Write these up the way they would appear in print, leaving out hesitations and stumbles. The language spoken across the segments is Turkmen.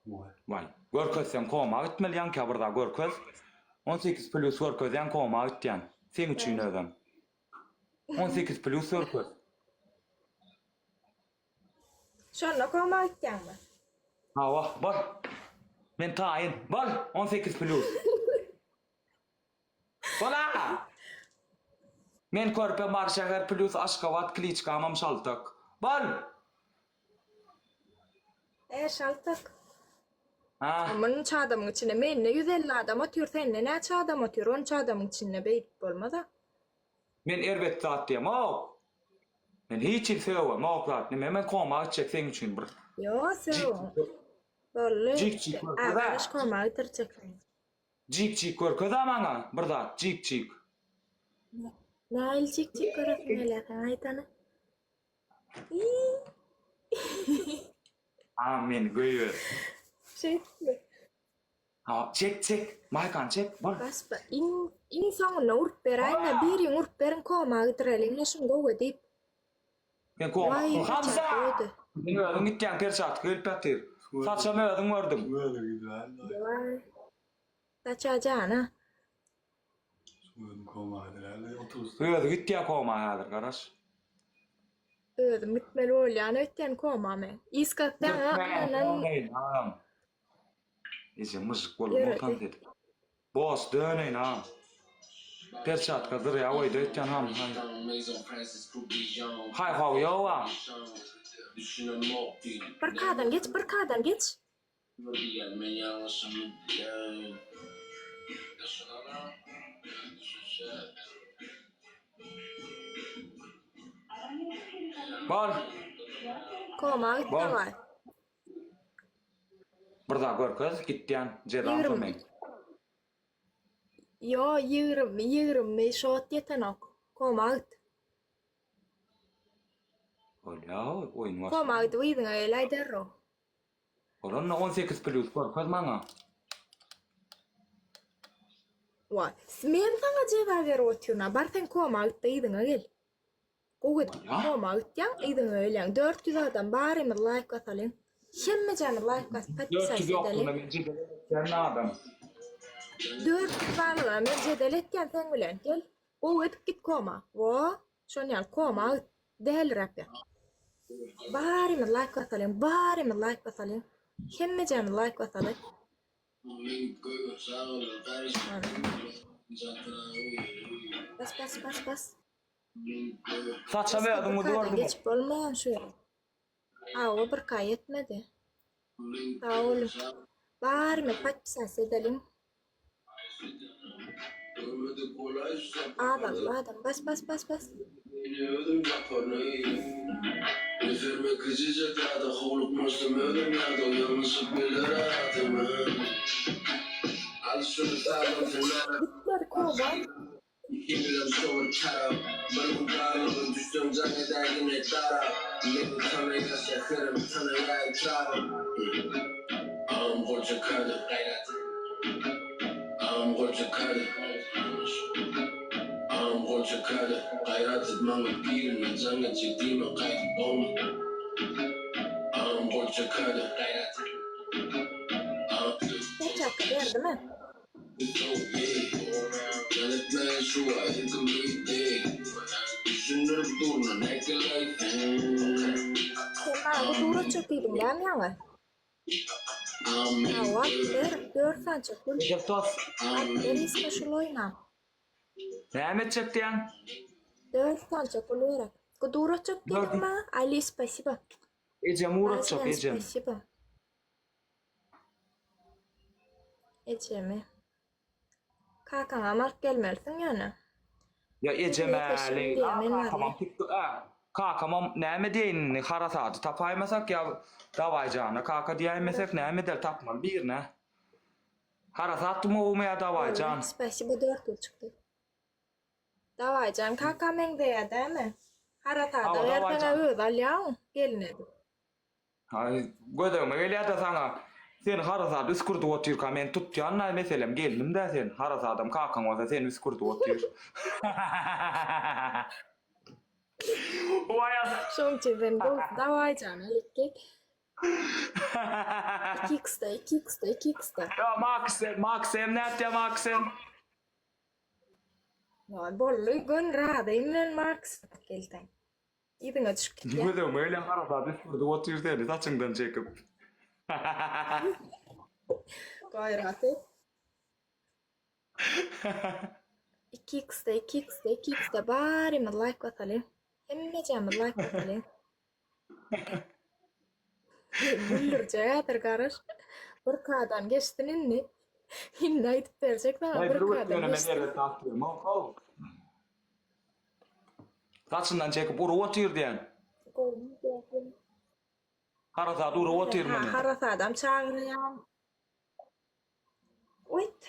Waý. Görkezseň koma gitmeli ýaňky bir zat görkez. 18 plus görkezýäň koma gitýän. Seň üçin özem. 18 plus görkez. Şonda koma gitýäňmi? Hawa, bol. Men taýyn. Bol, 18 plus. Bola! Men körpe Mary şäher plus Aşgabat kliçkamam şaltak. Bol! E, şaltak. Ha. Munça adamyň içinde mende 150 adam otyr, sende näçe adam otyr? Onça adamyň içinde beýdip bolmaz-a. Men erbet zat diýemok. Men hiç hili sögemok zat. Nime men koma gitjek seň üçin bir. Ýok, sögüň. Boldy. Jik-jik görkezä. Arkadaş koma gidirjek seni. Jik-jik görkezä maňa bir zat jik-jik. Nähili jik-jik göresiň gelýär saňa aýdany? A meni goýber. Şeýtme. Ha çek çek maýkany çek bol. Basba iň iň soňunda urup beräýme biriň urup beriň koma gidireliň ine şuny gowy diýip. Sen koma. Waý, Hamza! perçatka ödi. Sen özüň gitýäň perçatka gelip ýatyr. Saçam özüň gördüň. Özi gidiräýdi. Waý. Saça jana. Özüm koma gidiräýdi. Otursa. Özi gitýär koma häzir garaş. Özüm gitmeli bolýan öýtýän koma men. Iskatdan anan Eje myžyk bolup Ýöredi. tans edip. Bos döneýin ha. Perçatka zyrýa goýdy öýtýän ham. Haý how ýowa. Bir kadan geç, bir kadan geç. Bor. Koma git Bor. daway. Bir zat görkez, gitýän jezam şo meň. Ýo, 20, 20 şot ýetenok. Koma git. Bolýa, oýun başlandy. Koma gidip yzyňa geläý derrew. Bolanda 18 plus görkez maňa. Wa, men saňa jeza berip otyryn-a. Bar sen koma git-de yzyňa gel. Gowy edip koma gitýäň, yzyňa gelýäň. 400 adam barymyz laýk basalyň. Hemmejämiz laýk basyp podpisasiýa 400 ýokduna edeliň. men jedel etýän adam. 400 barlygyna men jedel etýän seň bilen. Gel. Gowy edip git koma. Wo, şon ýaly koma git. Däliräp ýat. Barymyz laýk basalyň, barymyz laýk basalyň. Hemmejämiz laýk basaly. Bas bas bas bas. Saça Başga özüňizi bir kadan gördüňiz. geçip bolmaýan şu ýere. Hawa bir ka ýetmedi. Sag boluň. Barymy podpisasiýa edeliň. Azaldy adam. Bas bas bas bas. Gitmedi koma. Ikimizem şo bir tarap Bir gün darlyga düşseň jaň edäýgin darap Meni tanaýar şäherim tanaýar etrabym Agam gol çekerdi gaýrat Agam gol çekerdi Agam gol çekerdi gaýrat et maňa birine jaň etjek diýme gaýdyp bolma Agam gol çekerdi gaýrat Agam Perçatka berdimi? Sen maňa surat çek diýdiň dämi ýaňy? Hawa, ber, dört sanjak gül. At ber isle şul oýna. Näme etjek diýýäň? Dört sanjak gül gerek. Gudurat çek diýdiň maňa? Ali, spasiba. Ejem uratjak, Bazen ejem. spasiba. Ejemi. Kakaňam alyp gelmelisiň ýöne. Ýa ejem-ä Leýla, kakamam tiktok-a. Kakamam näme diýeýin indi, harasady tapaýmasak ýa dawaý jana kaka diýäýmesek näme eder tapmaly birini. Harasat gowumy ýa dawaý jan? Spasibo dört ýyl çykdy. Dawaý jan kaka meňzeýär dämi? Harasada berseň-ä özi alýa gelin edip. Aý, gözegime gelýär-de saňa. Sen harasat üskürdip otyrka men tutýan-da meselem gelnim-dä sen. Harasadam kakaň bolsa seni üskürdip otyr. Waý Şoň üçin sen gowusy dawaýjany alyp gel. 2x-de, 2x-de, 2x-de. Ýa Max, Max hem nätýä Max hem? Ýa boldy, gön razyym men Max gelseň. Yzyňa düşüp gitýän. Gözüňe öýlän garasa üsgürdip otyr seni saçyňdan çekip. Gaýrat et. 2x-de, 2x-de, 2x-de barymyz laýk basalyň. Hemmejämiz laýk basalyň. Güldürjek häzir garaş. Bir kadan geçsin indi. Indi aýdyp berjek saňa Aý bir bir gün kadan ýöne men geçsin. erbet zat diýemok how. Saçyndan çekip urup otyr diýen. Harasat urup otyr Ha, muny. harasadam çagyrýan. Oýt.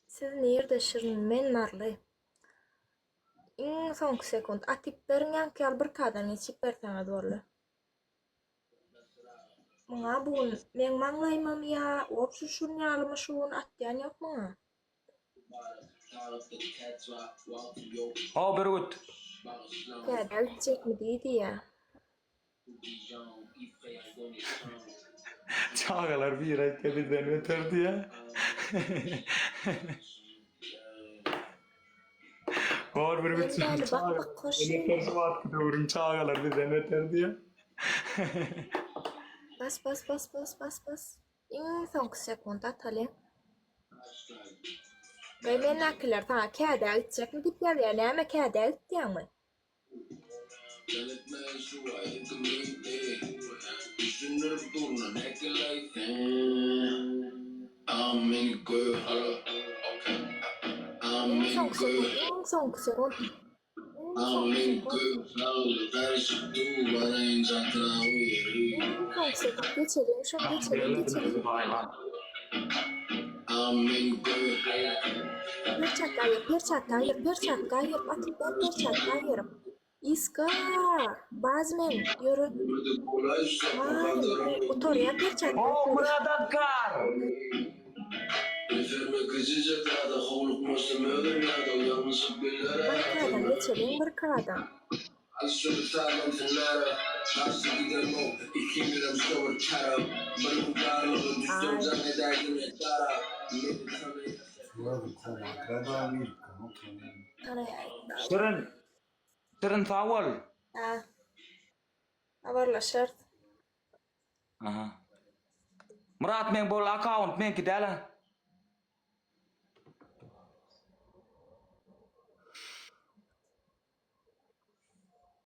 Siz nirde Şirin men Narly. Iň soňky sekunt atyp beriň ýaňky ýaly bir kadan geçip berseňiz boldy. Muňa bu gün meň maňlaýymam ýa obşy şun ýalymy şu gün atýan ýok muňa. Haw Bürgüt. Täze gitjekmi diýdi ýa. Çagalar biri aýtýa bizden beter diýä. Bor bir Men däli bak bak hoş Beter şu wagtky döwrüň çagalar bizden beter diýä. Bas bas bas bas bas bas. Iň soňky sekunt ataly. Ve menäkiler saňa kädä gitjekmi diýip ýazýar. Näme kädä gitýäňmi? Iň soňky sekunt, iň soňky sekunt. Iň soňky sekunt. Iň soňky sekunt geçeliň, şony geçeliň, geçeliň. Perçatka aýyr, perçatka aýyr, perçatka aýyr, atyp ber, perçatka aýyr. Iska, bazmen, ýöre. Aý, gutarýar perçatka. O Murat Akkar! Bir kadam geçeliň, bir kadam. Şirin. Şirin sag bol. Ha. Habarlaşarys. Aha. Myrat meň bol akkaunt meňki däl.